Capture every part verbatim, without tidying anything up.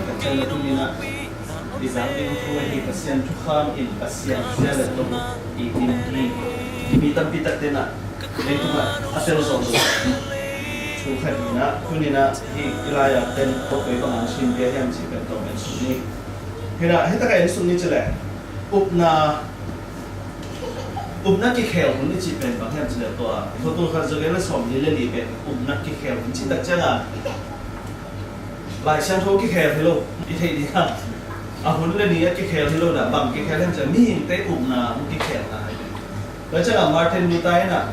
Ka tel na tuninah i zang ding thu ahi Pasian thukham in Pasian zia le tong i din hi. Mi tampi takte nah leitungah a tel zawh lo thu khat hinah tuninah hi i lai-a pen kawkpei bangah an sin bia hiam cih pen tawh en suk ni. Hinah hitakah en suk ni cileh upna upna kikhel hun i cih pen bang hiam cileh tua i hotul khat zogel le sawm li le li pen upna kikhel hun cih tak ciangah Lai Siangtho kikhel hi lo, i theih ding a, a hun le ni a kikhel hi lo na, bang kikhel hiam cih mihingte upna hong kikhelna hi. Tua ciangah Martin Luther in ah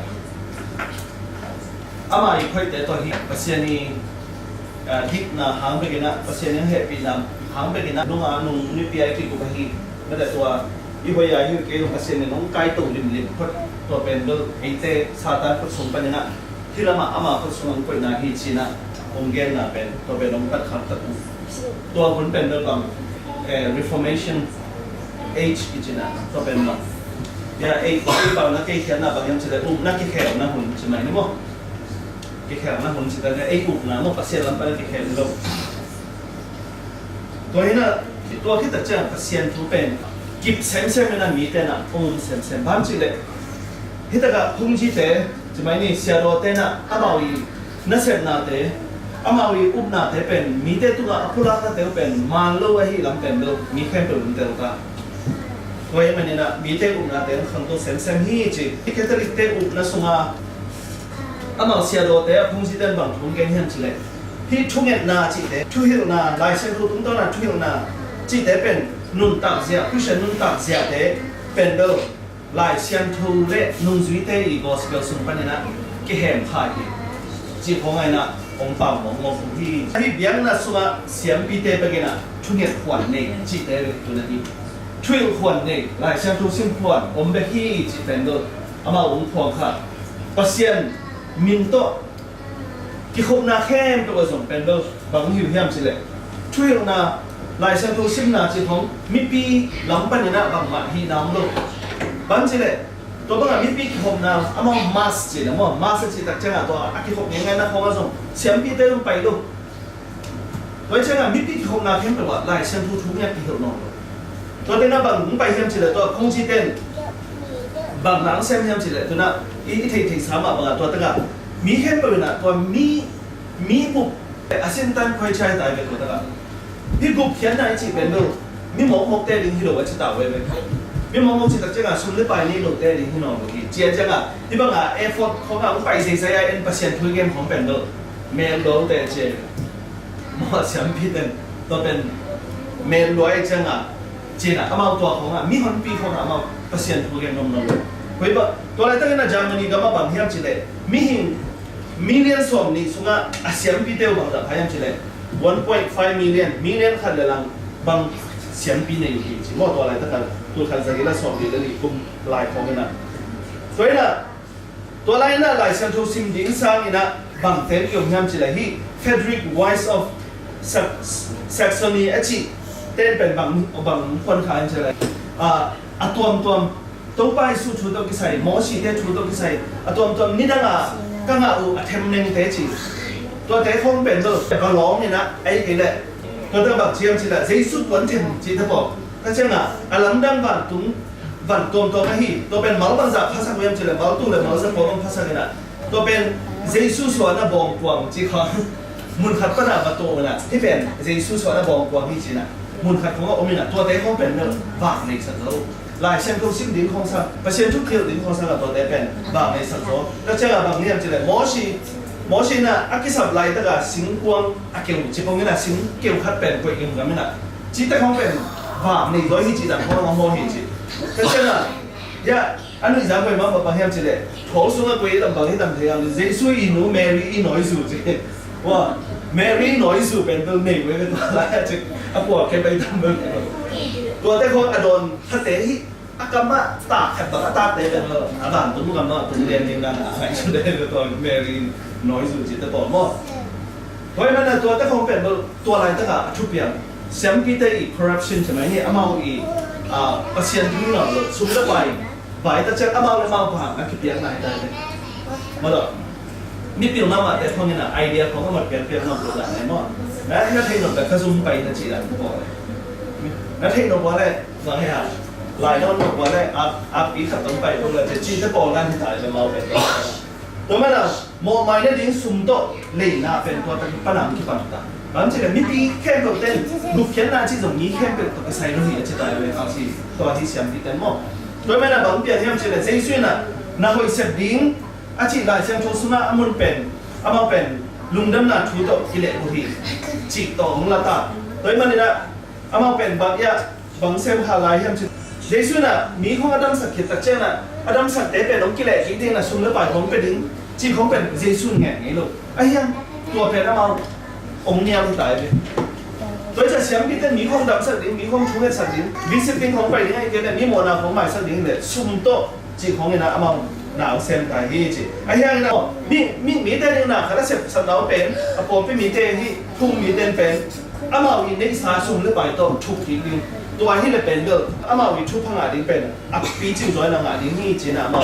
ama i khoihte tawh hi Pasian i, ah, dikna hang bekin ah, Pasian i hehpihna hang bekin ah nunga nung nipi a i kikup ahi. Mate tua i hoih a hi kei lo, Pasian in hong kaito limlim phot, tua pen bel eite Satan phot sung panin ah hih lamah ama khut sungah hong koihna hi cinah hong genna pen tua pen hong pat khak tak uh. Tua hun pen bel bang, eh, Reformation Age i cinah tua pen bang. Ya, ei, ei bang na kei khiatna bang hiam cileh upna kikhelna hun ci mai ni maw? Kikhelna hun ci tak ei upna maw Pasian lam pan kikhel lo. Tua hinah tua khit tak ciang Pasian thu pen kip semsem inah mite nah um semsem bang cileh hitakah phungzite Cimai ni siadawte nah amau i nasepnate, amau i upnate pen mite tungah a pulaknate uh pen man lo ahi lam pen lo mi khempeuh in tel ta. Tua ahih maninah mite upnate hong khangto semsem hi ci. Catholic-te upna sunga amau siadawte a phungzite in bang thu hong gen hiam cileh hih thungetna cihte, thuhilhna, Lai Siangtho tungtawna thuhilhna cihte pen nuntak zia, Christian nuntak ziate pen lo Lai Siangtho le nungzuite i gospel sung paninah kihem kha hi. Cih khawng ah inah hong pau mawkmawk uh hi. Hih biakna sungah siampite bekinah thunget khuan nei cihte bek tuna hi. Thuhilh khuan nei, Lai Siangtho sim khuan om bek hi cih pen lo amau hong phuang kha. Pasian min tawh kikhopna khempeuh a zong pen bel bang hi uh hiam cileh thuhilhna, Lai Siangtho simna cih khawng mipi lam paninah bangmah hihna om lo. Bang cileh tua bangah mipi kikhopna amau mass cih na maw, mass a cih tak ciangah tua a kikhop ngeingaina khawng a zong siampite zong pai lo. Tua ciangah mipi kikhopna khempeuh ah Lai Siangtho thu ngiat kihilh nawn lo. Tua tengah bang hong pai hiam cileh tua phungzite in bang na hong sem hiam cileh tunah i, i theihtheihsa mah bangah tua tengah mi khempeuh inah tua mi, mi bup a sintan khuai ciai tai ve tua tengah. Hih gupkhiatna i cih pen lo mi mawkmawkte ding hi lo a ci ta uh ve ve. Mi mawkmawk cih tak ciangah sum le pai nei lote ding hi nawn lo hi. Cia ciangah hih bangah effort khawngah hong pai zeizai a en Pasian thu i gen khawng pen lo mel lote cia. Maw siampi ten tua pen men luai ciangah cinah amau tua khawngah mihonpi khawngah amau Pasian thu gen nomnom lo. Koi ba tua laitakin a Germany gamah bang hiam cileh mihing million sawm nih sungah a siampite uh bang zah pha hiam cileh one point five million, million khat le lang bang siampi nei uh hi ci maw. Tua laitakin tul khat zagila sawm nih le nih kum lai khawng inah tua inah Tua lai inah Lai Siangtho sim ding sang inah bang ten i om hiam cileh hih Frederick Wycliffe of Sax-, Saxony a cih ten pen bang, bang khuan kha hiam cileh, a, a tuamtuam Topa Jesu thu tawh kisai, Mawsite thu tawh kisai a tuamtuam nidangah ka ngah uh a themnengte ci. Tuate khawng pen bel ka lawng inah ei kei leh tuate bang ci hiam cileh Jesu puan them cihte pawl ka ciangah a lamdang vantung van tuamtuam ahi. Tua pen mal bangzah phasak uh hiam cileh mal tu le mal za pawl bang phasak inah tua pen Jesu suahna bawngkuang ci kha mun khat panah va tuah unah hih pen Jesu suahna bawngkuang hi cinah mun khat khawngah om inah tuate khawng pen vak neisak zo. Lai Siangtho sim ding khawng sang, Pasian thu hilh ding khawng sangah tuate pen vak neisak zo. Tua ciangah bang hiam cileh Mawsi, Mawsi inah a kisap laitakah singkuang a keu ci pong inah singkeu khat pen koih gimgam inah cihte khawng pen vak nei zaw hi cih dan khawng a maw hi ci. Tua ciangah ya a nuihzang pai mah bang hiam cileh thawl sungah koi i lam bang hi tam thei ang Jesu i nu Mary i nawizu ci. Wa Mary i nawizu pen bel nei koi ve tua lai a ci a puak khe pai tam bel. Tuate khawng a dawn khate hi a kamah tak khat bang a takte pen bel a vantung kamah tung lian ding dan a ngaihsut ding tua Mary i nawizu cihte pawl maw. Tua ahih manin tuate khawng pen bel tua laitakah a thupiang siampite i corruption ci mai ni amau i, a, Pasian thu ngai lo sum le pai vai ta ciat amau le amau pahang a kipiakna hi ta hi. Maw lo mipil mahmahte khawng inah idea khawng a mat piakpiak mah lo dan hi maw. Na, na theih nop pen ka zum pai na ci dan ko. Na theih nop ua le, na hei ha. Lai na nop ua le, a, a pi khat tong pai ko le, ci te pawl nan hi ta le mau pen. Tua mana, mawhmai nading sum tawh leina pen tua tak panam kipan ta. Bang ci le mipi khempeuh ten, gupkhiatna ci zong mi khempeuh tawh kisai lo hi a ci ta le, a ci, tua hi siampi ten maw. Tua mana bang pian hiam ci le, Jesu in a, na hoih sep ding, a cih Lai Siangtho sungah a mun pen, amau pen lungdamna thu tawh kilehbulh hi, cih tawh hong la ta. Tua ahih manin ah amau pen bang ia, bang sem kha lai hiam cih. Jesu in ah mi khong a damsak khit tak ciangin ah, a damsakte pen hong kileh kik dingin ah sum le pai hong pia ding, cih khong pen Jesu in ngen ngei lo. Ahi hang tua pen amau hong nial hi ta hi ve. Tua hi ciang siampite in mi khong damsak ding, mi khong thungetsak ding, visiting khong pai ding ahih kei leh mi mawhna khong maisak ding hi leh sum tawh cih khong in ah amau na hong sem ta hi ci. Ahi hangin ah mi, mi, mite ding na khat a sepsakna uh pen a pawlpi mite hi, phung mite in pen amau i neihsa sum le pai tawh thuk kik ding. Tua hi leh pen bel amau i thupha ngah ding pen a picing zaw in a ngah ding hi ci-in ah amau,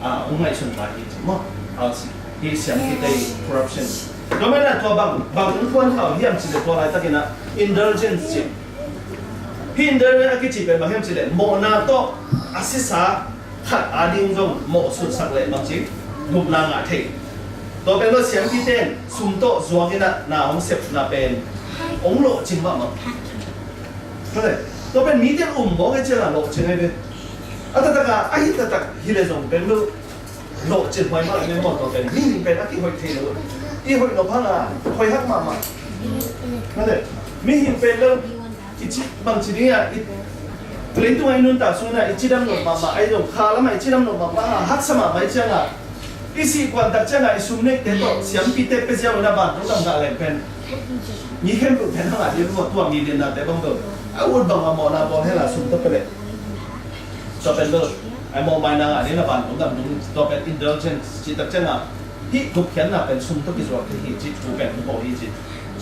ah, hong ngaihsun ta hi ci maw. Hau ci. Hi siampite i corruption. Tua manin ah tua bang, bang hong kuan khau hiam cih leh tua laitakin ah indulgence ci. Hih indulgence a kici pen bang hiam cih leh mawhna tawh a sisa khat ading zong mawhsutsak leh bangci gupna ngah thei. Tua pen lo siampite in sum tawh zuakin ah na hong sepna pen hong lawhcing mahmah. Tua pen mite in um mawk hi ciangin ah lawhcing ahi ve. A taktak a, ahi taktak hi leh zong pen lo lawhcing huai mah leh mawh tua pen mihing pen a kihoih thei lo. I hoih nop hang a hoih hak mahmah. Mihing pen lo i ci bangci ding a, i leitung a i nuntak sungin ah i cidam nop mahmah, ahi zong kha lamah i cidam nop mahmah a, haksa mahmah hi ciangin ah i sih kuan tak ciangin ah i sum neihte tawh siampite pia ziau in ah vantung gam ngah leng pen mi khempeuh pen hang a ding lo, tua mi liannate bang bel a ut bang a mawhna bawl hen la sum tawh pia leh. Tua pen bel a mawhmaina ngah ding a vantung gam tung, tua pen indulgence cih tak ciangin ah hih gupkhiatna pen sum tawh kizuak thei hi cih thu pen hong ko hi ci.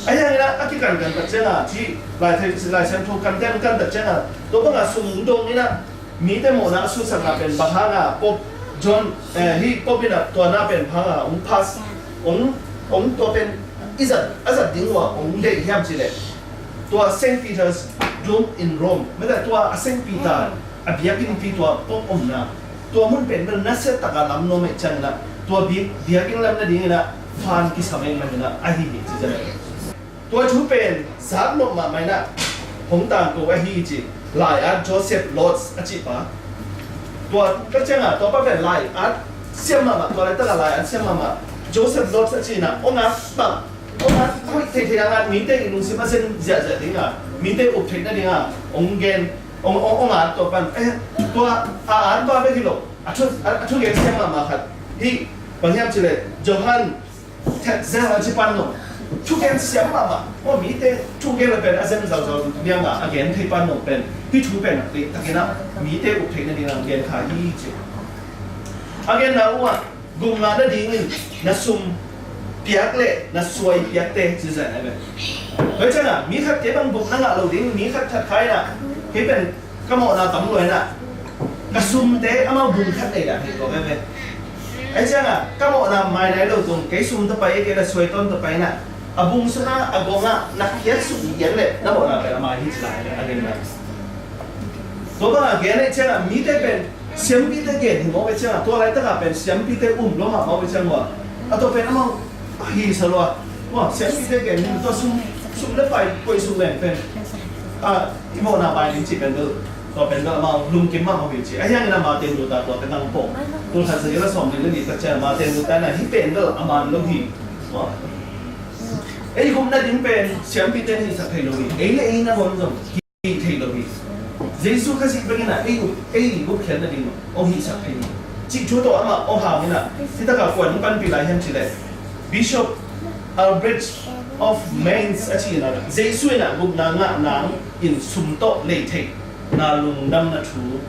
Ahi hangin ah a kikankan tak ciangin ah cih Lai Thai, Lai Siangtho kante'n kan tak ciangin ah tua bangin ah sum dong in ah mite mawhna a sutsakna pen bang hang a Pope John, eh, hih Pope in ah tua na pen bang hang a hong pass, hong, hong tua pen i zat, a zat ding uh a hong deih hiam cih leh tua Saint Peter's Dome in Rome, mete tua a Saint Peter a biakinnpi tua Pope omna, tua mun pen bel nasia takin lam nuam ahih ciangin ah tua bi-, biakinn lam nadingin ah fund kisam ahih manin ah ahi hi ci zen. Tua thu pen zak nop mahmah in ah hong tangko ahi ci. Lai-at Joseph Lotz a cih pa, tua ka ciangin ah tua pa pen lai-at siam mahmah, tua laitak a lai-at siam mahmah Joseph Lotz a cih in ah hong at bang, hong at hoih theithei a ngat, mite i lungsim a zen ziahziah ding a, mite up theih nading a hong gen, hong, hong, hong at tua pan, eh, tua a at pa bek hi lo, a thu, a, a thugen siam mahmah khat hi, bang hiam cih leh Johann Tetzel a ci pan lo, thugen siam mahmah, aw, mite thugen a pen a zen zauzau liang a, a gen thei pan lo pen hih thu pen a deih takin ah mite up theih nading a gen kha hi ci. A genna uh ah gupna ngah nadingin na sum piak leh na suai piakte ci zen a ve. Tua ciangin ah mi khat kei bang gupna ngah lo ding, mi khat khat kha in ah kei pen ka mawhna tam lua in ah ka sumte amau bung khat nei dah hi ko ve ve. Ahih ciangin ah ka mawhna mai nai lo zong kei sum tawh pai, kei na suai tawn tawh pai in ah a bung sungah a gong ah na khiat suk lian leh na mawhna pen a mai hi ci lai a gen lai. Tua bang a gen ahih ciangin ah mite pen siampite gen hi mawk ahih ciangin ah, tua laitak a pen siampite um lua mahmah ahih ciangin ah, a tua pen amau a hi sa lua. Tua siampite gen hi, tua sum, sum le pai koi suk leng pen a i mawhna pai ding cih pen bel, tua pen bel amau lungkim mahmah hi ci. Ahi hangin ah Martin Luther tua pen nang pawh tul khat za giat le sawmnih le nih tak ciang Martin Luther in ah hih pen bel a man lo hi. Ei gupna ding pen siampite in hihsak thei lo hi. Ei le ei nangawn zong hih thei lo hi. Jesu Khazih bek in ah ei, ei gupkhiat nading hong hihsak thei hi. Cih thu tawh amah hong hau in ah, hi tak a kua in hong panpih lai hiam cih leh Bishop Albrecht of Mainz a ci in ah, Jesu in ah gupna ngah nang in sum tawh lei theihna lungdamna thu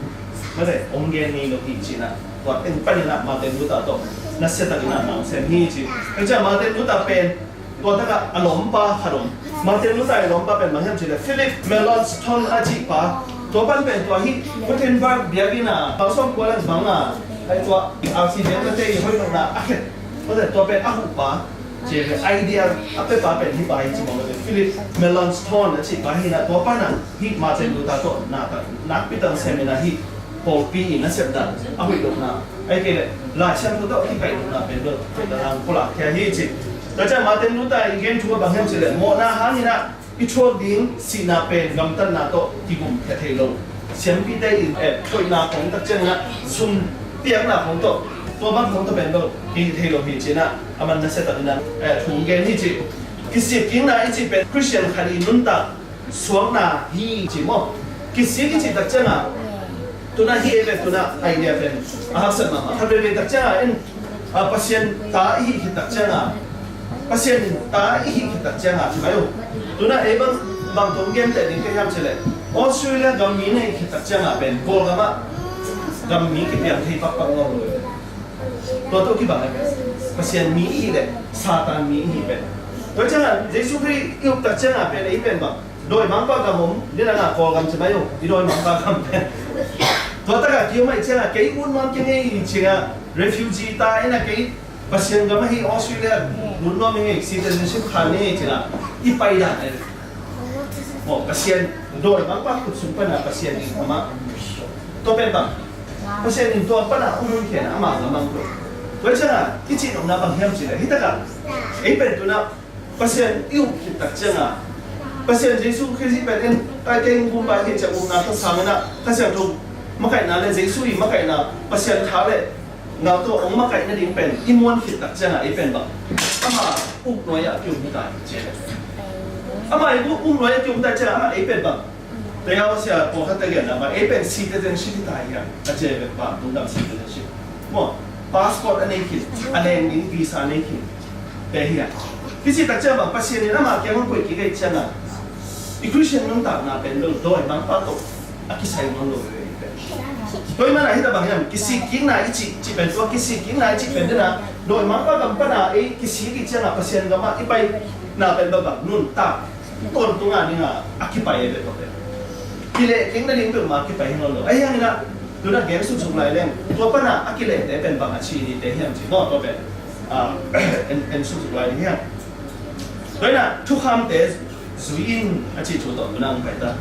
mate hong gen ngei lo hi ci in ah, tua teng pan in ah Martin Luther tawh nasia takin ah na hong sem hi ci. Hih ciang Martin Luther pen tua tak ah a lawmpa khat om. Martin Luther i lawmpa pen bang hiam cih leh Philip Melanchthon a cih pa. Tua pan pen tua hih Wittenberg biakinn ah bang sawm kua le bang ah, ai tua R C biaknate i hoih lohna a khen, tua pen a huh pa, ci ve, idea a pia pa pen hih pa hi ci mawk ve. Philip Melanchthon a cih pa hi a, tua pa in hih Martin Luther tawh na tak nakpi tak sem in hih pawlpi in a sepdan a hoih lohna, ahih kei leh Lai Siangtho tawh kikaih lohna pen bel hoih lohna pulak khia hi ci. Tua ciang Martin Luther i gen thu a bang hiam cih leh, mawhna hangin i thuak ding sihna pen gamtatna tawh kigumkhia thei lo. Siampite in, eh, thoihna khong tak ciangin sum piakna khong tawh, tua bang khong tawh pen bel kei thei lo hi ci-in a, aman nasia takin a, eh, thu gen hi ci. Kisik kikna i cih pen Khristian khat i nuntak suakna hi ci maw? Kisik i cih tak ciangin, tu-in hih ei pen tu-in idea pen a haksat mahmah. Khat veivei tak ciangin, a, Pasian ta i hih khit tak ciangin, Pasian in ta i hih khit tak ciangin, ci mai uh. Tu-in ei bang, bang tawh gen teh ding ka hiam cih leh, Australia gam mi na hih khit tak ciangin pen Kawlgam ah gam mi kipiang thei pakpak ngawng lo. Tua tawh kibang a pen Pasian mi i hih leh Satan mi i hih pen. Tua ciangin Jesu Khrih i up tak ciangin pen ei pen bang, dawimangpa gam om, ni na nga Kawlgam ci mai uh, i dawimangpa gam pen. Tua takah ki-om ahih ciangin kei ut nuam kei ing ei ci-in a, refugee ta in a, kei Pasian gam ahi Australia ut nuam ing ei, citizenship kha ning ei ci-in a, i paidan ei. Maw, Pasian, dawimangpa khut sung panin Pasian in amah, tua pen bang, Pasian in tua panin um hun khen amah lamang tua. Tua ciangin i cih nopna bang hiam cih leh, hih takah ei pen tu-in Pasian i up khit tak ciangin, Pasian Jesu Khrih pen en, tai keng bumpa hi ciang upna tawh sang in a, Kha Siangtho makaihna le Jesu i makaihna, Pasian tha le ngal tawh hong makaih nading pen i muan khit tak ciangin ei pen bang, ama up nuai-ah ki-um hi ta hi ci. Ama i up nuai-ah ki-um tak ciangin ama ei pen bang, tei hau sia pawlkhatte genna bang, ei pen citizenship hi ta hi a, a ci pen bang, lungdam citizenship. Maw, passport a nei khin, a leng ding visa a nei khin te hi a. Hih cih tak ciang bang, Pasian in ama kiang hong koih kik ahih ciangin, i Khristian nuntakna pen lo, dawimangpa tawh a kisai nawn lo ve ve. Tua ahih manin hih tak bang hiam, kisik kikna i cih, cih pen tua, kisik kikna i cih pen dena, dawimangpa gam panin ei kisik kik ciangin Pasian gam ah i paina pen bang bang, nuntak tawntung a dingin a kipai ei ve tua pen. Kileh kik nading peuhmah kipai hi nawn lo. Ahih hangin a, tu-in gen suksuk lai leng, tua panin a kilehte pen bang a ci ni te hiam ci maw, tua pen, ah, en, en suksuk lai ding hiam. Tua in a, thukhamte zui in a cih thu tawh tu-in hong pai ta.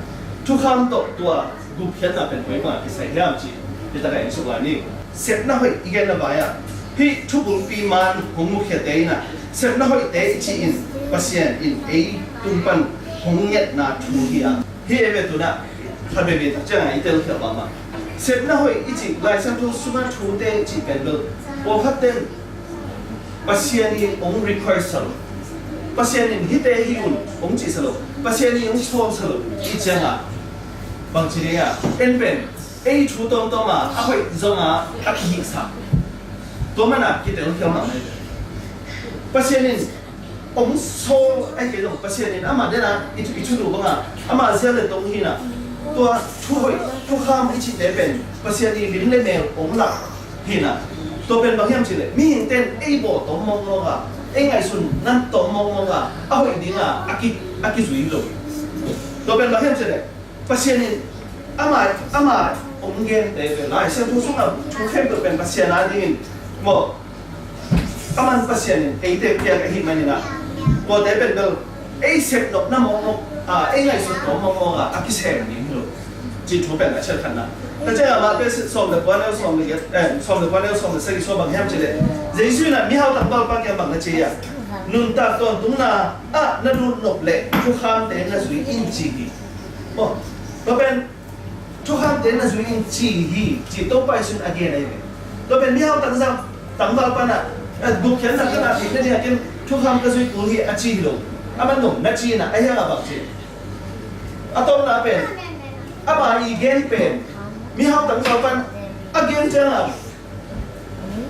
Thukham tawh tua gupkhiatna pen koi bangin kisai hiam cih, hih takah en suk lai ni. Sepna hoih i genna vai-ah, hih thubulpi man hong mukhiate in a, sepna hoihte i cih in Pasian in ei tung pan hong ngetna thu hi a. Hih ei ve tu-in a, khat veivei tak ciangin i telkhialh mahmah. Sepna hoih i cih, Lai Siangtho sunga thute i cih pen bel, pawlkhatte in Pasian in hong request sa lo. Pasian in hihte hi un hong cih sa lo. Pasian in hong sawl sa lo. Hih ciangin bangci ding a, en pen ei thu tawmtawm a, a hoih zong a, a kihihsa. Tua manin kitelkhial mahmah. Pasian in hong sawl, ahih kei zong Pasian in amah dena i thu, i thulu bangin amah zia le tong hi-in a, tua thu hoih, thukham i cihte pen Pasian in lim le mel hong lak hi-in a, tua pen bang hiam cih leh, mihingte in ei bawl tawm mawkmawk a, ei ngaihsun nat tawm mawkmawk a, a hoih dingin a ki, a kizui lo. Tua pen bang hiam cih leh, Pasian in ama, ama hong gente pen, Lai Siangtho sungah thu khempeuh pen Pasian a dingin, maw, aman Pasian in eite piak ahih manin a, tuate pen bel ei sep nopna mawkmawk a, ei ngaihsut nop mawkmawk a, a kisem ding hi lo. Cih thu pen a ciat khatna. Tua ciangin Matthai sawm le kua neu sawm le giat, eh, sawm le kua neu sawm le sagih sung bang hiam cih leh, Jesu in a mihau tangvalpa kiang bang na ci hiam? Nuntak tawntungna ah na lut nop leh thukhamte na zui in ci hi. Maw, tua pen thukhamte na zui in ci hi, ci Topa Jesu in a gen ahi ve. Tua pen mihau tangzang, tangvalpa in a, eh, gupkhiatna ka ngah theih nadingin thukham ka zui kul hi a ci hi lo. Aman zong na ci-in a, ahih hangin bang ci? A tawpna pen, ama i gen pen, mihau tangvalpa in a gen ciangin,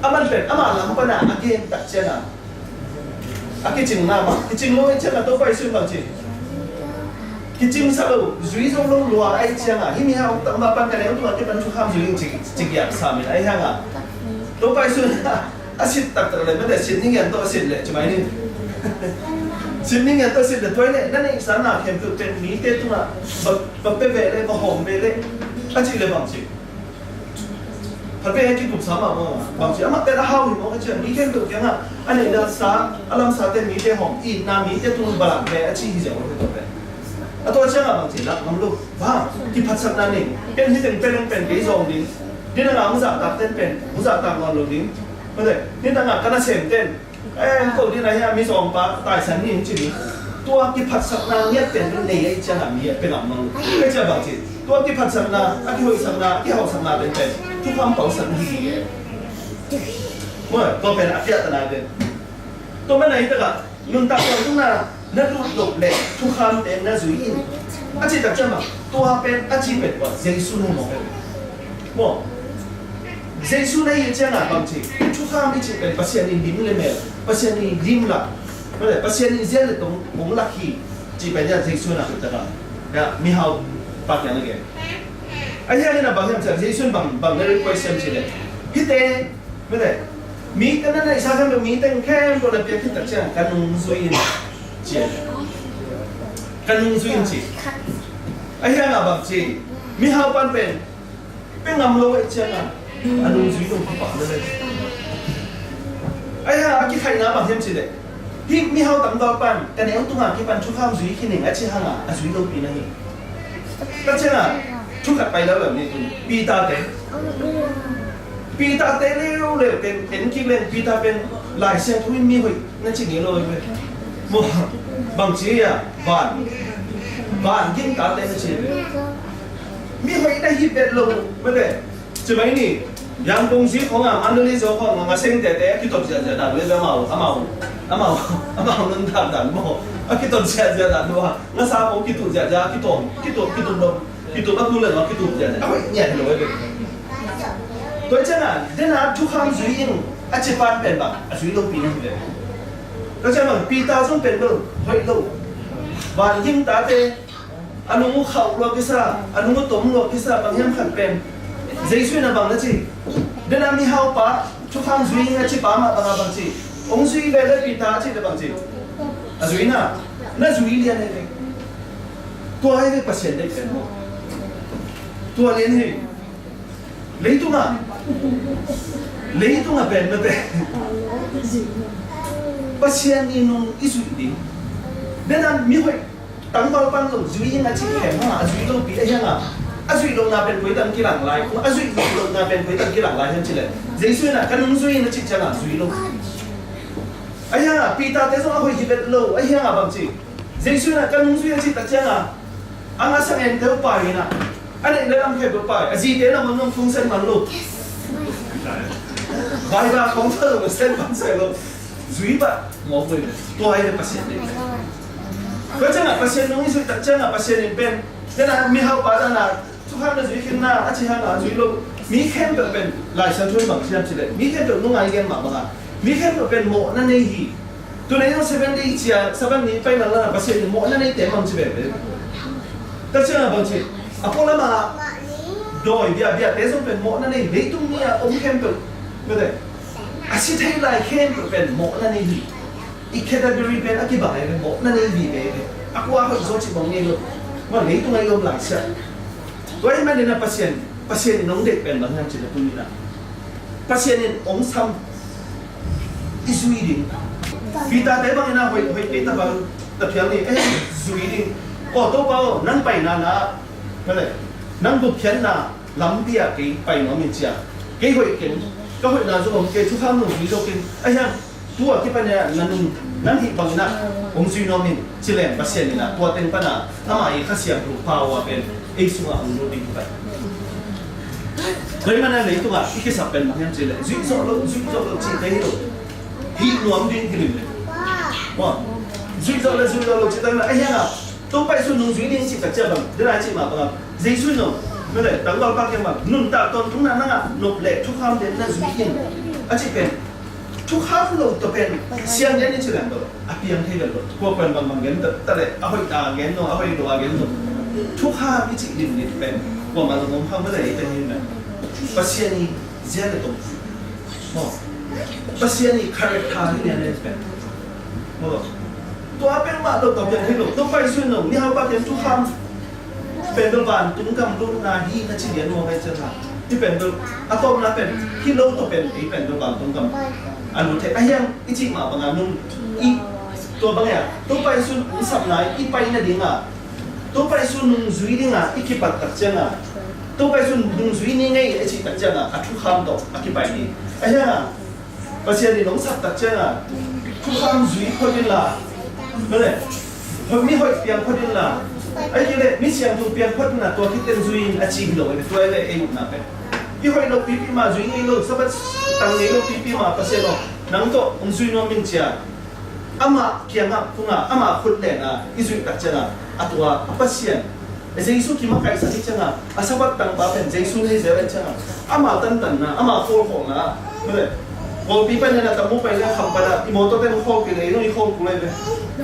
aman pen ama lam panin a gen tak ciangin a kicingna mah, kicing lo ahih ciangin Topa Jesu in bang ci? Kicingsa lo, zui zo lo lua ahih ciangin, hih mihau tangvalpa in ka neu tungah kipan thukham zui in ci, ci giak sam in, ahih hangin Topa Jesu in a sit taktak leh, mate, sit ning en tawh a sit leh ci mai ni. Sit ning en tawh a sit leh, tua hi leh na neihsa na khempeuh pen mite tungah va, va pia ve leh, va hawm ve leh, a cih leh bang ci? Khat vei a kitup sa mah maw, bang ci, amah pen a hau hi maw ka ci a, mi khempeuh kiangah a neihna sa, a lamsate mite hong itna, mite tung balat ve a ci hi ziau a, tua pen. A tua ciangah bang ci, lak ngam lo. Bang kiphatsakna nei, ken hi teng pen, pen kei zawng ding. Din a ngah hong zahtak ten pen hong zahtak nawn lo ding. Mate, din a ngah ka nasem ten, eh, ko din a hiah mi zawngpa taisan ni in ci ding. Tua kiphatsakna ngiat pen nei a i ciangah mi a pe ngam nawn lo. Ka ci a bang ci, tua kiphatsakna, a kihoihsakna, a kihauhsakna ten pen thukham pausak hi e. Maw, tua pen a piahtana ten. Tua manin a hi takah nuntak tawntungna na lut loh leh thukhamte na zui in a cih tak ciangah, tua pen a cih pen tua Jesu na hi mawk pen. Maw, Jesu na hi ciangah bang ci, thukham i cih pen Pasian in lim le mel, Pasian in lim lak, mate, Pasian in zia le tong hong lak hi cih pen Jesu na hi takah, ya, mihau pa kiang a gen. A hiang in a bang hiam ciah, Jesu in bang, bang na request hiam cih leh, hihte, mate, mi ka na neihsa khempeuh, mi teng khempeuh na piak khit tak ciang ka nung zui in ci a. Ka nung zui in ci. A hiang a bang ci, mihau pan pen pe ngam lo a i ciangah a nung zui lo kipak lo le. A hiang a kikhaihna bang hiam cih leh, hih mihau tangval pan ka neu tungah kipan thukham zui khin ing a ci hangah a zui lopi na hi. Tua ciangah thu khat pai lo lem ni tun, Peter te. Peter te leuleu pen en kik leng Peter pen Lai Siangtho in mi hoih na ci ngei lo ve. Maw, bang ci a, van, van gingta te na ci ve. Mi hoih na hi vet lo, mate. Ci mai ni, Yangon zi khong a, Mandalay zo khong a, Ngah Seng tete a kitot ziahziah dan uh, amau, amau, amau, amau nuntak dan maw, a kitot ziahziah dan uh a, ngasa khong kituh ziahziah, kituh, kituh, kituh lo, kituh a tu le lo, kituh ziahziah, a hoih ngiat hi lo e. Tua ciangin, dena thukham zui in a ci pan pen bang a zui lopi na hi ve. Tua ciangin bang, Peter zong pen bel hoih lo. Van gingtate, a nung uh khauh lua kisa, a nung uh tom lua kisa, bang hiam khat pen Jesu in a bang na ci? Dena mihaupa thukham zui in a ci pa mah bang a bang ci? Hong zui ve le Peter a ci le bang ci? A zui na, na zui lian hi ve. Tua hi ve Pasian deih pen maw. Tua lian hi. Leitungah, leitungah pen mate, Pasian in nung i zuih ding. Dena mi hoih tangval pan lo zui in a ci khem hang a, a zui lopi a hiang a, a zuih lohna pen koi tan kilang lai, a zuih lohna pen koi tan kilang lai hiam ci le, Jesu in a ka nung zui in a ci ciang a zui lo. A hiang a Peter te zong a hoih hi vet lo, a hiang a bang ci? Jesu in a ka nung zui a cih tak ciang a, a ngah sangente uh pai in a, a neih le lam khempeuh pai, a zite nangawn zong thong sen man lo. Bible khong thal lo sen man se lo. Zui bah mawk lo. Tua hi le Pasian deih. Tua ciang a Pasian nung i zuih tak ciang a Pasian in pen, tua na mihaupa dan a thukham na zui khin na a ci hang a zui lo. Mi khempeuh pen Lai Siangtho in bang ci hiam ci le, mi khempeuh nung a i gen mah bang a, mi khempeuh pen mawhna nei hi. Tuna in zong Seven Day ci a, Sabbath ni pai nang la na Pasian in mawhna neite mang ci veve. Tua ciang a bang ci, a pualam a dawi biahbiahte zong pen mawhna nei, leitung mi a om khempeuh, mate, a si thei lai khempeuh pen mawhna nei hi. I category pen a kibang ai ve, mawhna nei vive ve. A kua hoih zaw cih bang ngei lo. Mah leitung a i om lai siah. Tua ahih manin a Pasian, Pasian in hong deih pen bang hiam cih leh tuni in a, Pasian in hong sam i zui ding. Peter te bang in a hoih, hoih kei ta bang, ta phial ni, eh, zui ding. Aw Topa aw, nang paina na, ka le, nang gupkhiatna lampi ah kei pai nuam in ci a. Kei hoih keng, ka hoihna zong om kei, thukham nung zui zo keng. A hiang, tua kipan in a na nung, nang hih bangin a hong zui nuam in ci leng Pasian in a tua teng pan a ama i Kha Siangtho power pen ei sungah hong lut ding hi pai. Tua ahih manin a leitung ah i kisap pen bang hiam cih leh zuih zawh lo, zuih zawh lo cihte hi lo. Hih nuam ding hi lim le. Zuih zawh le zuih zawh lo cihte hi lo. A hiang a Topa Jesu nung zui ding cih tak ciang bang, dena cih mah bang a, Jesu in zong, mate, tangvalpa kiang bang, nuntak tawntungna nang a nop le thukhamte na zui in a cih pen, thukham lo tawh pen siang lian in ci leng lo, a piang thei lo. Kua kuan bang bang gen ta leh, a hoih ta gen lo, a hoih lo a gen lo. Thukham i cih limlim pen kuamah zong om kha, mate, i pen hi pen Pasian i zia le tong. Maw, Pasian i character hi lian le pen. Maw, tua pen mah lo tawh piang thei lo. Topa Jesu in lo, mihaupa pen thukham pen lo, vantung gam lutna hi na ci lian maw, hei ciang a. Hih pen bel a tawpna pen hih lo tawh pen ei pen bel vantung gam a lut thei. Ahi hang i cih mah banga nung i tua bang e a Topa Jesu hong sapna i pai nadinga Topa Jesu nungzui dinga i kipat tak cianga Topa Jesu nungzui ni ngei a cih tak cianga a thukham tawh a kipai ni. Ahi hanga Pasian in hong sap tak cianga thukham zui phot inla, male, mi hoih piang phot inla, ai kile mi siangtho piang phot inla tua khit teng zui in a ci hi lo. Tua le ei upna pen i hoih lo pipi mah zui ngei lo, Sabbath tang ngei lo pipi mah Pasian aw nang tawh hong zui nuam ning cia. Amah kiangah phunga amah khut lena i zuih tak cianga a tua a Pasian Jesu kimakaihsak hi cianga a Sabbath tangpa pen Jesu nei zel hi cianga ama tantanna ama khawlkhawlna male. Kawlpi pan hena tamu pai le kham pana i mawtaw ten khawlpi le i nung i khawlku le ve.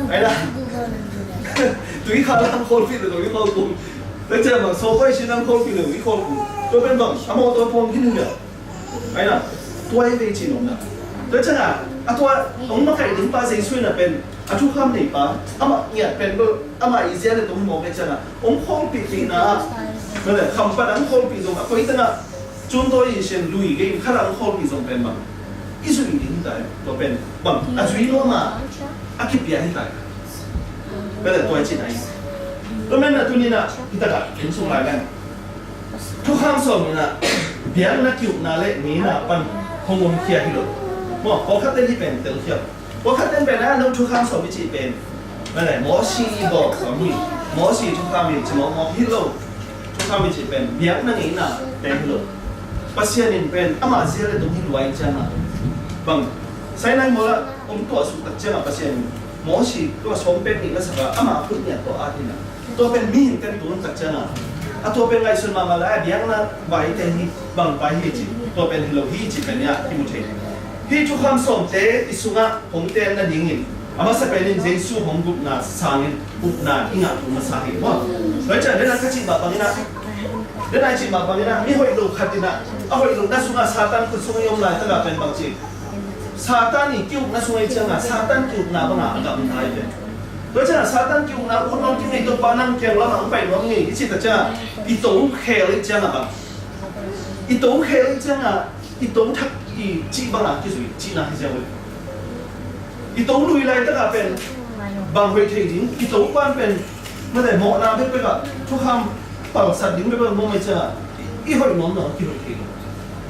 Aina tui kha lam khawlpi le nung i khawlku. Tua cianga bang sawpai si lam khawlpi le nung i khawlku. Tua pen bang a mawtaw pawng hin hi le. Aina tua i vei cin omna. Tua cianga a tua hong makaih ding pa Jesu ina pen a thukham nei pa amah ngiat pen bel amah i zia le tong mawk e cianga hong khawlpih pihna ah male kham pan hong khawlpih zong a koi tengah cun tawi i sian lui gei khala hong khawlpih zong pen bang i zuih ding ta e. Tua pen bang a zui nuama a kipia hi ta e. Male tua i cin ai. Tua men a tunina i takah in sung lai men Thukham sawm ina biakna kiukna le ngeina pan hong omkhia hi lo. Maw pawlkhat ten hi pen telkhia. Pawlkhat ten pen a no thukham sawm i cih pen male Mawsi i bawl sawm hi. Mawsi thukham hi ci mawkmawk hi lo. Thukham i cih pen biakna ngeina pen hi lo. Pasian in pen amah zia le tung hi luai cianga bang Sinai mualah hong tuahsuk tak cianga Pasian in Mawsi tua sawm pen nih na saka amah khut niat tua at hina. Tua pen mihing ten tun tak cianga a tua pen ngaihsun mahmah lai a biakna vaite hi bang vai hi ci tua pen hi lo hi ci pen ia i mu thei. Hih thukham sawmte i sungah hong ten nadingin a masa penin Jesu hong gupna sangin upna i ngah tung masa hi maw? Tua ciang dena ka cih mah bangina dena i cih mah bangina mi hoih lo khatina a hoih lo na sungah Satan khut sungah i om lai taka pen bang ci Satan i kiukna sung ei cianga Satan kiukna banga a gamta i ve. Tua cianga Satan kiukna ut nuam kingei Topa nang kiang lamah ang pai nuam ngei i cih ta cianga i to khel ei cianga bang i to khel ei cianga i to thak i cih banga kizui cihna hi ciang ve. I to lui lai taka pen bang hoih thei ding i to pan pen mate mawhna bekbek ah thukham palsat ding bekbek mawh mai cianga i hoih nuam nuam kihoih thei ding.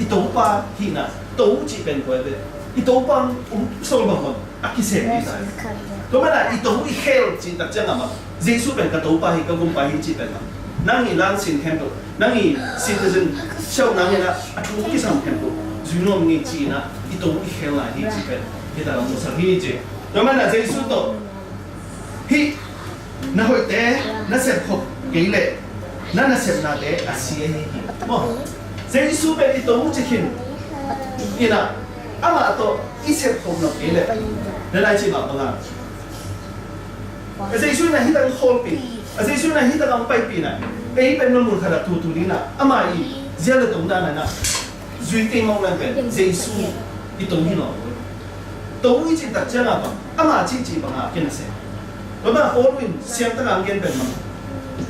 I topa hihna to cih pen kua i ve. I topa um sol bang bang a kisem hi ta. Tua mana i to i khel cih tak cianga ma Jesu pen ka topa hi ka gumpa hi cih pen ma nang i lansin khempeuh nang i citizen siau nang ina a thu kisam khempeuh zui nuam ngei cih ina i to i khel lai hi cih pen hi ta lam musak hi cih. Tua mana Jesu tawh hih na hoihte na sepkhop kei leh na nasepnate a si ahi hi. Maw Jesu pen i to ci khin ina amah tawh i sepkhop lo kei leh na nai cih mah banga a Jesu ina hi tang khawlpi a Jesu ina hi tang ang paipina ei pen mun mun khat a tutu dina ama i zia le tong dana na zui kei mawk nan pen Jesu i to hi lo. To i cih tak cianga bang ama cihcih banga kinase. Tua banga Paul in siangtaka ang gen pen bang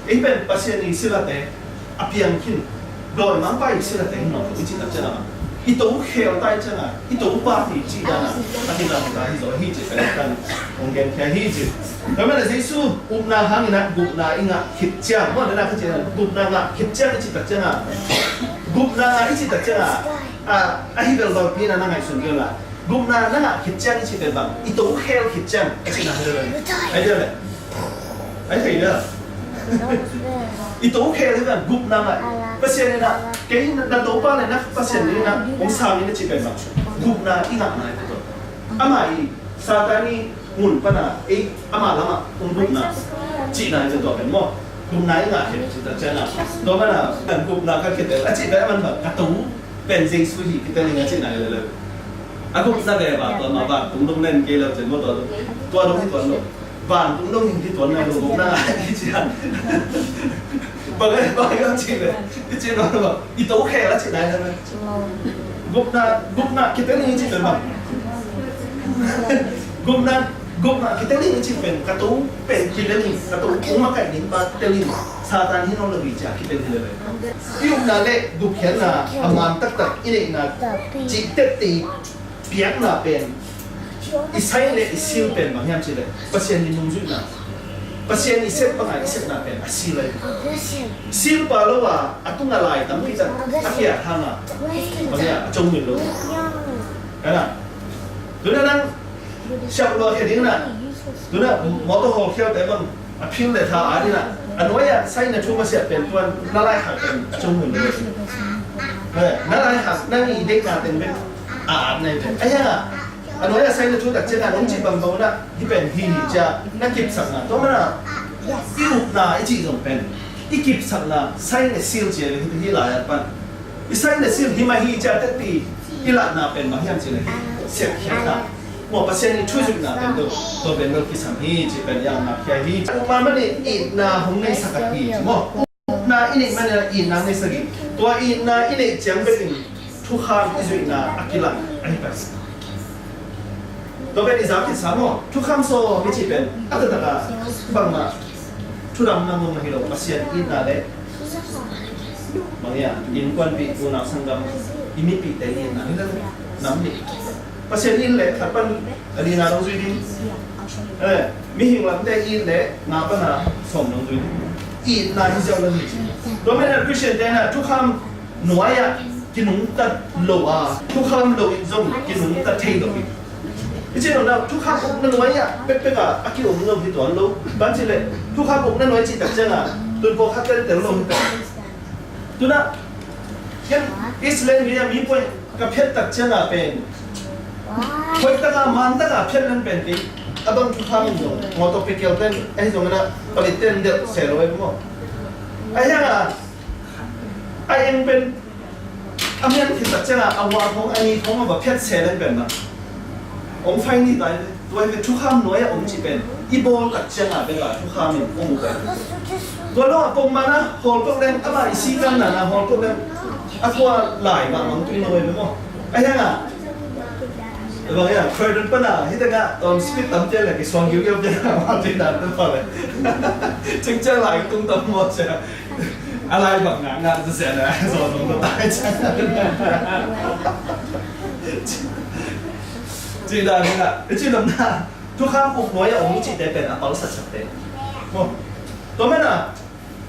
ei pen Pasian i silate a piang khin dawimangpa i silate hi lo i cih tak cianga bang i to khel tai cianga i topa hi cih dana a kidang ta hi zaw hi cih pen kan hong genkhia hi cih. Tua mana Jesu upna hangina gupna i ngah khit ciang maw dana kha cianga gupna ngah khit ciang i cih tak cianga gupna ngah i cih tak cianga a, a hi belbal pina na ngaihsun kei la. Gupna na ngah khit ciang i cih pen bang i to khel khit ciang a cihna hi le. Ai dia le. Ai thei dia. I to khel hi bang gupna ngah. Pasian ina kei na topa le na Pasian ina hong sang ina cih pen bang gupna i ngah nai tua. Ama i Satan i mun pana ei ama lama hong gupna cihna i tua pen maw. Gupna i ngah khit cih tak cianga tua mana gupna ka khit a cih pen aman bang ka to pen Jesu hi kitening a cihna hi lele. A gupna ve ba tua ma vantung dong nen kei lo cen maw tua dong tua dong hi tuan lo. Vantung dong hi tuan nai lo gupna hi cian. Bang ai bang ai ci ve. I ci no lo. I to khel a cihna hi lele. Gupna gupna kitening i ci ve bang. Gupna Gupna kitel in i cih pen ka to pen kitel in, ka to kong makaih ding pa kitel in, Satan hi nawn lo hi ci-a kitel hi lel. I upna le gupkhiatna a man taktak i neihna cih tepte i piakna pen, i sai le i sil pen bang hiam cih leh Pasian i nungzuihna, Pasian i sep bangah i sepna pen a sil ahi. Sil pah lo a, a tung a lai tampi tak a kiat hang a, bang hiam, a congmil lo. Ka na, tu na nang siap lua khe ding na. Tu na motor hawlkhialte bang a phil le tha a ding na. A nuai-ah sai na thum a siat pen tuan na laikhak pen a congmil lo. Eh, na laikhak na i deihna teng pen a at na hi pen. A hiang a, a nuai-ah sai na thu tak ciangin nong cih bang bang na hih pen hi hi ci-a na kipsakna. Tua mana i upna i cih zong pen i kipsakna sai na sil ci-a hi, hi lai-at pan. I sai na sil hi mah hi ci-a teti i lahna pen bang hiam cih leh hi siatkhiatna. Maw, Pasian i thuzuihna pen do, tua pen do kisam hi cih pen i ngakkhia hi. Upna manin itna hong neisak ahi ci maw. Upna i neih manin itna hong neisak hi. Tua itna i neih ciang bekin thukham i zuihna a kilang ahi pen. Tua pen i zak khitsa maw, thukham sawm i cih pen a taktak a bangmah thudamna ngong ahi lo, Pasian itna le bang hiam, innkuanpih, unau sanggam, i mipihte itna hi lo, nam nih. Pasian it le khat pan a lina dong zui ding. Eh, mihing lamte it le nga pan a sawm dong zui ding. Itna hi ziau lo hi ci. Tua manin Christian te na thukham nuai-ah kinungta lo a, thukham lo in zong kinungta thei lo hi. I cih nopna, thukham ukna nuai-ah pekpek a a ki-om lo hi tuan lo. Bang cih leh thukham ukna nuai cih tak ciangin tun pawlkhat tel tel lo hi. Tu na, ken East Lane mi a mi puai ka phiat tak ciangin pen hoih takin man takin phiat leng pen kei a bang thukham in zong mawtaw pe kial pen ahi zongin a palitte in delh se lo e maw. A hiang a, a eng pen a mian khit tak ciangin a ua khong a ni khong a va phiat se leng pen na. Hong fai ni tai ve. Tua hi ve, thukham nuai-ah om cih pen i bawl tak ciangin bek a thukham in om uh pen. Tua lo a pongman a hawl peuh leng, amah i sikan na na hawl peuh leng a tua lai mahmah tung lo hi ve maw. A hiang a, bang hiang, Croydon pan a hi tengah tawn speed tam ciang le kisuang giugiau ciang a mah tui dan peuh pha le. Cingciang lai tung tam maw ciang. A lai bang ngah ngah zia na zaw nong ko tai ciang. Ci dan ngah, ci dan ngah. Thukham uk nuai-ah om i cihte pen a palsatsatte. Maw. Tua mana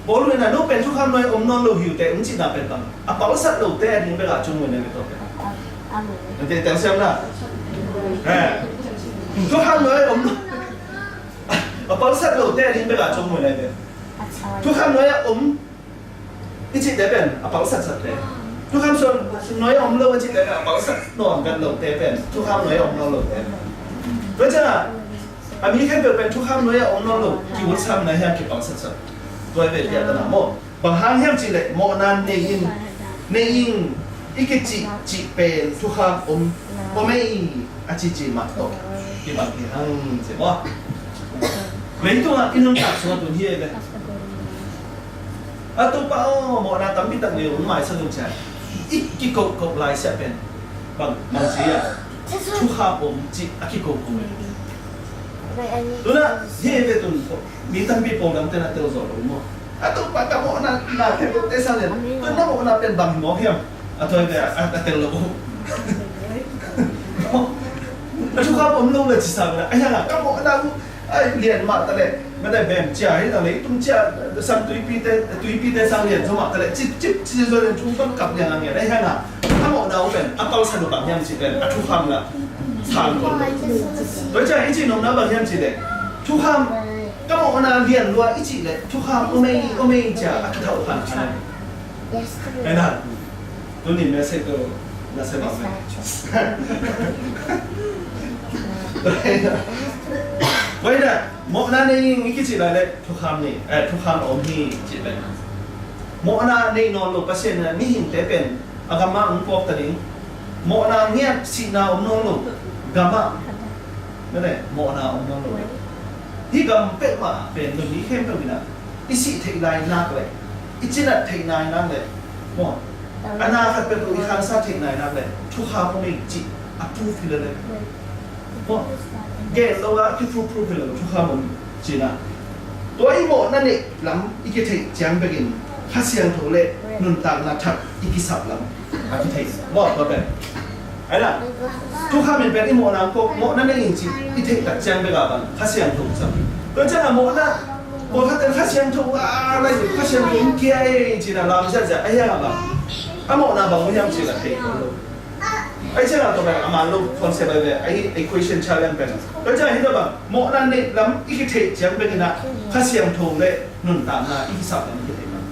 Paul in a, no pen thukham nuai-ah om nawn lo hi uh teh, hong cihna pen bang, a palsat lote a ding bek a cungmui na hi tua pen. Ante teng siam na. Eh. Thukham nuai-ah om nawn, a palsat lote a ding bek a cungmui na hi pen. Thukham nuai-ah om i cihte pen a palsatsatte. Thukham sung nuai-ah om lo a cihte pen a palsat nawn vet lote pen thukham nuai-ah om nawn lote. Tua ciangin a mi khempeuh pen thukham nuai-ah om nawn lo kivutsakna hiam kipalsatsat. Tua hi ve piahtana maw. Bang hang hiam cih leh mawhna nei in, nei in i kicih cih pen thukham om, om ei a cici mah tawh kibang hi hang ci maw. Leitungah i nuntak sungah tun hi ei ve. A Topa aw, mawhna tampi tak nei uh, maisak un ci-a i kikohkoh laisiah pen bang, bang ci a, thukham om cih a kikohkoh. Tuna hi ei ve tun mi tampi pawl dangte na tel zawh lo maw. A Topa ka mawhna na khempeuh te sang lian. Tun na mawhna pen bang hi mawk hiam? A tua hi ve a, a tel lo. A thukham om lo le ci sa ve la. A hiang a ka mawhna uh ai lian mah ta le, mete bem cia hi ta le, tung cia sang tuipite, tuipite sang lian zo mah ta le, cip cip ci zo le, tung pan kap lian ang lian. A hiang a ka mawhna uh pen a palsat uh bang hiam ci pen a thukham la sang kon lo. Tua cia i ci nopna bang hiam ci le thukham Ka mawhna lian lua i cih leh thukham om ei, om ei cia a kithauh khan khan. Yes. Ai na, tuni message tu na se bang. Wai na, mawhna nei ing i kicih lai leh thukham nei, eh, thukham om hi cih leh. Mawhna nei nawn lo Pasian in mihingte pen a gamah hong puak ta ding. Mawhna ngiat sihna om nawn lo gamah. Mete, mawhna om nawn lo. Hih gam peuhmah pen mi khempeuh in ah i sih theih lai nak leh, i cinat theih lai nak leh, maw, a na khat peuhpeuh i khansa theih lai nak leh thukham om ei cih a proof hi lel e. Maw, gen lo a kiproof proof hi lo, thukham om cihna. Tua i mawhna neih lam i kitheih ciang bekin Kha Siangtho le nuntakna thak i kisap lam a kitheih. Maw, tua pen. Ai la, thukham in pen i mawhna kawk, mawhna nei in cih i theih tak ciang bek a bang Kha Siangtho kisam. Tua ciang a mawhna, mawhna ten Kha Siangtho a lai, Kha Siangtho in kia e cihna lam ziahziah a hiang a bang. A mawhna bang hiam cih la thei lo. Ai ciang a tua pen a man lo concept ai ve, ai equation challenge pen. Tua ciang hi tua bang, mawhna neih lam i kitheih ciang bekin a Kha Siangtho le nuntakna i kisap lam i kitheih lam.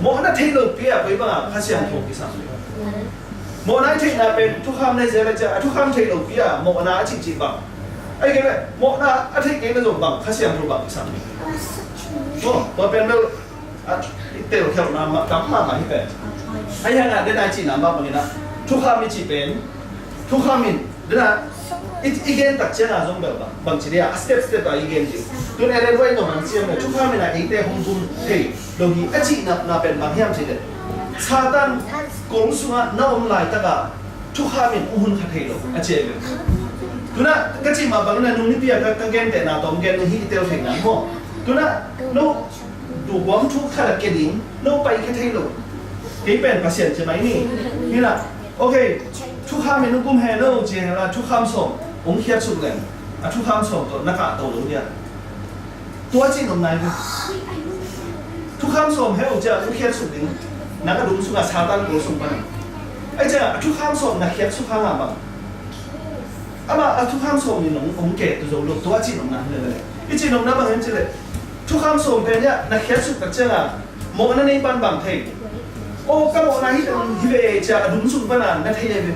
Mawhna theih lopi a koi bang a Kha Siangtho kisam le. Mawhna i theihna pen thukham nei zel a ciang a thukham theih lopi a mawhna a cihcih bang. Ai kei le mawhna a theih kei le zong bang Kha Siangtho bang kisam le. Maw, tua pen bel a, i telkhialhna mah, tam mahmah hi pen. Ai hang a, den a i cihna mah bangin a, thukham i cih pen, thukham in, den a, i, i gen tak ciang a zong bel bang, bang ci dia, a step step a i gen ding. Tun Ellen White nong hong siam le, thukham in a eite hong gum thei lo hi, a cihna, na pen bang hiam cih le. Satan kong sungah na om laitak a, thukham in hong hun kha thei lo, a ci hi. Tun a, ka cih mah bangin a nung nipi a ka, ka gentehna tawm gen hi i tel theihna maw. Tun a, no, duhguam thuk khat a kia ding, no pai kia thei lo. Kei pen Pasian ci mai ni. Hi la, ok, thukham in hong gum hen lo ci hen la, thukham sawm hong khiat suk leng, a thukham sawm tawh na kahto lo dia. Tua cih nopna hi ve. Thukham sawm he uh ciah hong khiat suk ding. Na ka dum sungah Satan kong sung pan. Ai ciah a thukham sawm na khiat suk hang a bang. Amah a thukham sawm in hong, hong kehto zo lo, tua cih nopna hi le le. I cih nopna bang hiam cih le. Thukham sawm pen hiah na khiat suk tak ciang a mawhna nei pan bang thei. Aw, ka mawhna hi teng hi ve ciah a dum sung pan a na thei hi ve.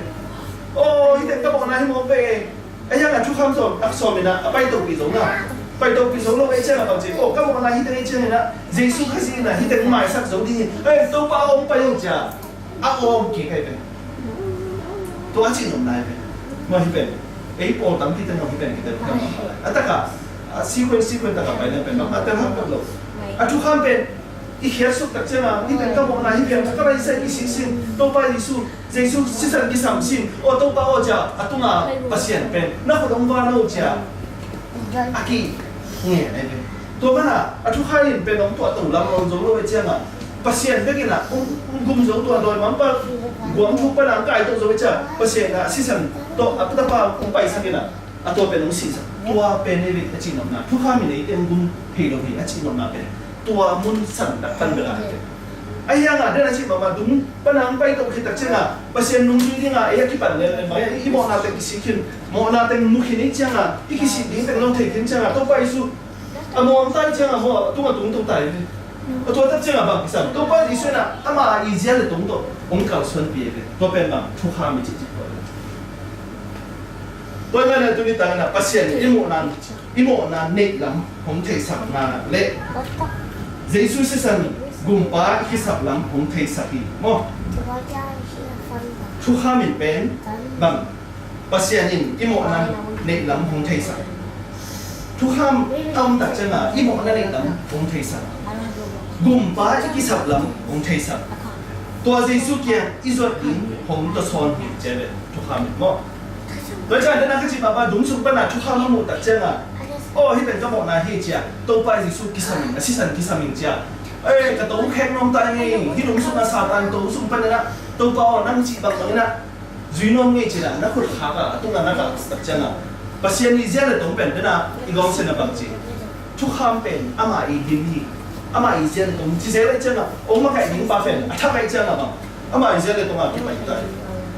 Aw, hi teng ka mawhna hi mawk ve. Ai hang a thukham sawm, tak sawm in a, a paitopi zo na. Paitopi zo lo ei ciang a bang ci. Aw, ka mawhna hi teng ei ciang in a, Jesu Khazih in a hi teng maisak zo ding hi. Ei, Topa hong pai hong ciah. A om kik hi pen. Tua cih nopna hi pen. Maw hi pen. Ei pawl tampi ten hi pen kite. A taka, a sequence, sequence taka pai leng pen. Mah tel hak lo. A thukham pen. I khiat suk tak ciang a, hi pen ka mawhna hi piang, ka lai sai i si sin. Topa Jesu, Jesu sisan kisam sin. Aw Topa aw ciah, a tunga Pasian pen. Na khut hong van lo ciah. A ki nge ai pen. Tua mana, a thukham in pen hong tuah to lam hong zo lo ei ciang a. Pasian bekin a, hong, hong gum zo tua dawimangpa guam thuk pan a hong kai to zo ei ciang. Pasian a sisan tawh a tapa hong paisak in a, a tua pen hong sihsak. Tua pen ei ve a cih nopna. Thukham in eite hong gum thei lo hi a cih nopna pen. Tua mun san tak pan bel a hi pen. Ahi hang a, den a cih mahmah dum pan a hong pai to khit tak ciang a, Pasian nungzui ding a, ei a kipan lel lel mai a, i mawhna teng kisik khin, mawhna teng mu khin ei ciang a, i kisik ding teng lo thei khin ciang a, Topa Jesu a mawh tai ciang a maw, a tung a tung to tai ve. A tua tak ciang a bang kisam. Topa Jesu in a, ama i zia le tong tawh hong kalsuanpih ve. Tua pen bang, thukham i cih cih tua. Tua hi manin a tuni tangin a Pasian i mawhna, i mawhna neih lam hong theihsakna le Jesu sisan gumpa i kisap lam hong theisak hi. Maw? Thukham in pen bang Pasian in i mawhna neih lam hong theisak. Thukham a om tak ciang a i mawhna neih lam hong theisak. Gumpa i kisap lam hong theisak. Tua Jesu kiang i zuat ding hong tawsawn hi ci ve. Thukham in maw. Tua ciang den a ka cih mahmah dum sung pan a thukham a muh tak ciang a. Aw hi pen ka mawhna hi ciah. Topa Jesu kisam in, a sisan kisam in ciah. Ei, ka to khek nuam ta ngei, hih dum sung a Satan to sung pan in a. Topa aw nang cih bangbang in a. Zui nuam ngei cih na, na khut khak a, a tung a na kah tak ciang a. Pasian i zia le tong pen den a, i gawng sen a bang ci. Thukham pen, ama i lim hi. Ama i zia le tong, ci zel a ciang a, ong makaih ding pa pen, a thak a ciang a bang. Ama i zia le tong a kipai ta hi.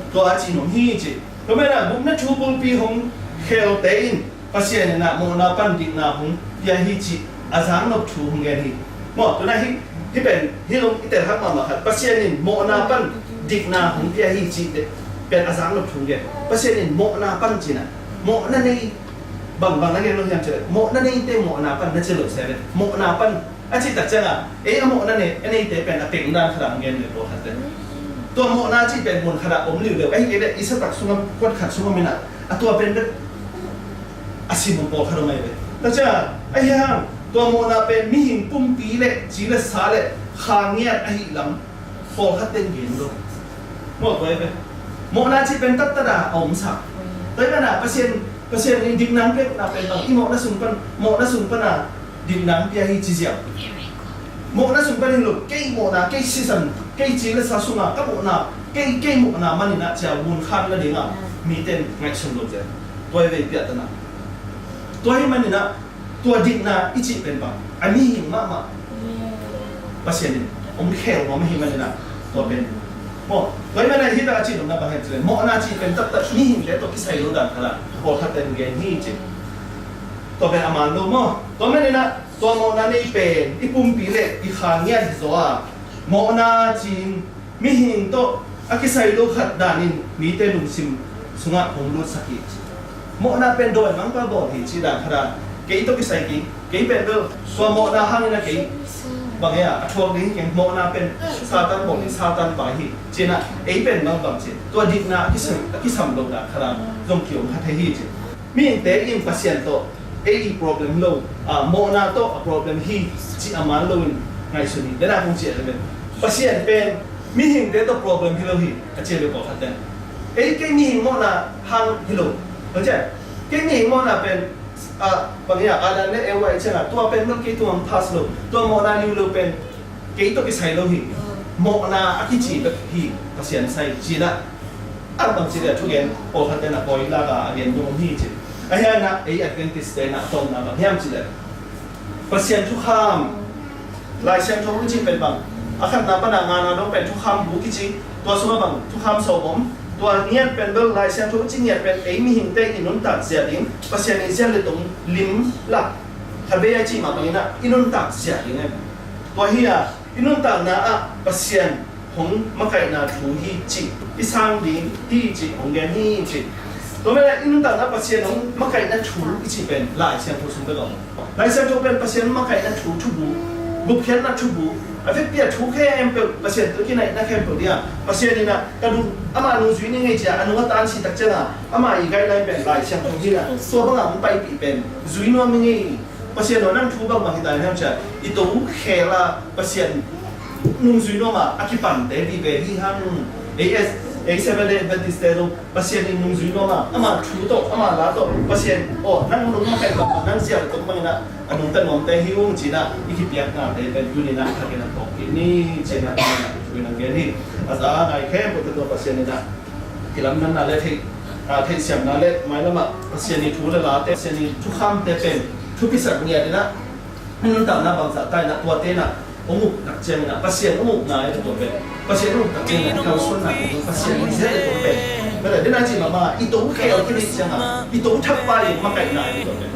Tua a ci nuam hi ci. Tua manin a, gupna thu bulpi hong khelte in, Pasian in a mawhna pan dikna hong pia hi cih a zaknop thu hong gen hi. Maw, tuna hi, hi pen, hi lung i tel hak mahmah khat. Pasian in mawhna pan dikna hong pia hi cih pen a zaknop thu hong gen. Pasian in mawhna pan cihna, mawhna nei, bangbang na gen lo hiam cih leh, mawhna neite mawhna pan na ci lo se ve. Mawhna pan a cih tak ciang a, ei a mawhna nei, a neite pen a peng dan khat a hong gen ve pawlkhatte. Tua mawhna cih pen mun khat a om liuliu. Ahi kei leh i sa tak sungah, kuat khat sungah om in a, a tua pen bek a sim pawlkhat om ahi ve. Tua ciang, ahi hang, tua mawhna pen mihing pumpi le ci le sa le kha ngiat ahi lam pawlkhat ten gen lo. Maw tua ahi ve. Mawhna cih pen taktak a a omsak. Tua ahih manin a Pasian Pasian in dikna hong pia na pen bang, i mawhna sung pan, mawhna sung pana dikna hong pia hi ci ziau. Mawhna sung pan hi lo, kei mawhna, kei sisan, kei ci le sa sunga ka mawhna, kei, kei mawhna maninah cia vun khan nadinga mite in ngaihsun lo cia. Tua hi vei piahtana. Tua hi maninah tua dikna i cih pen bang, a mihing mahmah Pasian in hong khel nuam ahi maninah tua pen. Maw, tua hi maninah hih tak a cih nopna bang hiam cih leh, mawhna cih pen taktak mihingte tawh kisai lo dan khat ah pawlkhatte in gen hi ci. Tua pen a man lo maw. Tua maninah tua mawhna nei pen i pumpi le i kha ngiat hi zaw a, mawhna cih mihing tawh a kisai lo khat danin mite lungsim sungah hong lutsak hi. Mawhna pen dawimangpa bawl hi cih dan khat a, kei tawh kisai kei, kei pen bel tua mawhna hangin a kei bang e a, a thuak ding hi keng, mawhna pen Satan bawl hi, Satan pai hi cinah, ei pen bang bang cin tua dikna a kisam, a kisam lo dan khat a zong ki-om kha thei hi ci. Mihingte in Pasian tawh ei i problem hi lo, a, mawhna tawh a problem hi cih a man loin ngaihsun hi. Dena kong ciah le pen Pasian pen mihingte tawh problem hi lo hi, a ciah le pawlkhatte. Ei kei mihing mawhna hang hi lo. Kong ciah, kei mihing mawhna pen, a, bang hiam, Adam le Eva i ciangah tua pen bel kei tungah pass lo. Tua mawhna liulo pen kei tawh kisai lo hi. Mawhna a kici bek hi, Pasian sai cinah. A bang ci le thugen pawlkhatte na pawi laka a gen dong hi ci. A hianah ei Adventist te na a tawpna bang hiam ci le, Pasian thukham, Lai Siangtho i ci pen bang, a khatna pana ngana dong pen thukham bu kici, tua sungah bang thukham sawm om. Tua ngiat pen bel Lai Siangtho i ci ngiat pen ei mihingte i nuntak zia ding, Pasian i zia le tong lim lak khat vei a i cih mah banginah i nuntak zia ding e. Tua hi a, i nuntakna ah Pasian hong makaihna thu hi cih, i sang ding hi cih hong gen hi cih. Tua mah i nuntakna Pasian hong makaihna thu i cih pen Lai Siangtho sung bek a om. Lai Siangtho pen Pasian makaihna thu, thubu, gupkhiatna thubu, a vekpi a thu khempeuh Pasian tawh kinaihna khempeuh ding a, Pasian in a ka nung, amah nung zui ni ngei cia a nung a tansi tak ciangin a, amah i guideline pen Lai Siangtho hi a, tua bangah hong paipih pen zui nuam hi ngei. Pasian aw, nang thu bangmah hi ta hiam cia, i to khel a Pasian nungzui nuam a a kipante vive hi hang. Ei, ei Seventh Day Adventist te zong Pasian in nungzui nuam a, ama thu tawh, ama la tawh Pasian aw, nang nung makaih bangmah, nang zia le tong bangin a, a nungta nuamte hi ung ci-in a i kipiaknate pen tuni-in a thakin a tawk kik ni ci-in a tuni-in a thu in a gen hi. A za a ngai khempeuhte tawh Pasian in a kilamdanna le theih, a, theihsiamna le mailamah Pasian i thu le late, Pasian i thukhamte pen thupisak ngiat in a, i nuntakna bangzah ta in a, tuate in a hong uk tak ciangin a, Pasian hong ukna i tua pen, Pasian hong uk tak ciangin a, kalsuanna pen, Pasian i zia i tua pen. Mela dena ci mahmah, i to khel khin i ciangin a, i to thakpa i makaihna i tua pen.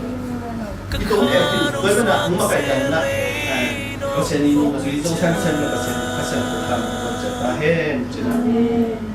I to khel khin, tua pen a hong makaihna in a, eh, Pasian i nungzui zong semsem le Pasian, Pasian thukham i tua ciat ta hen ci-in a.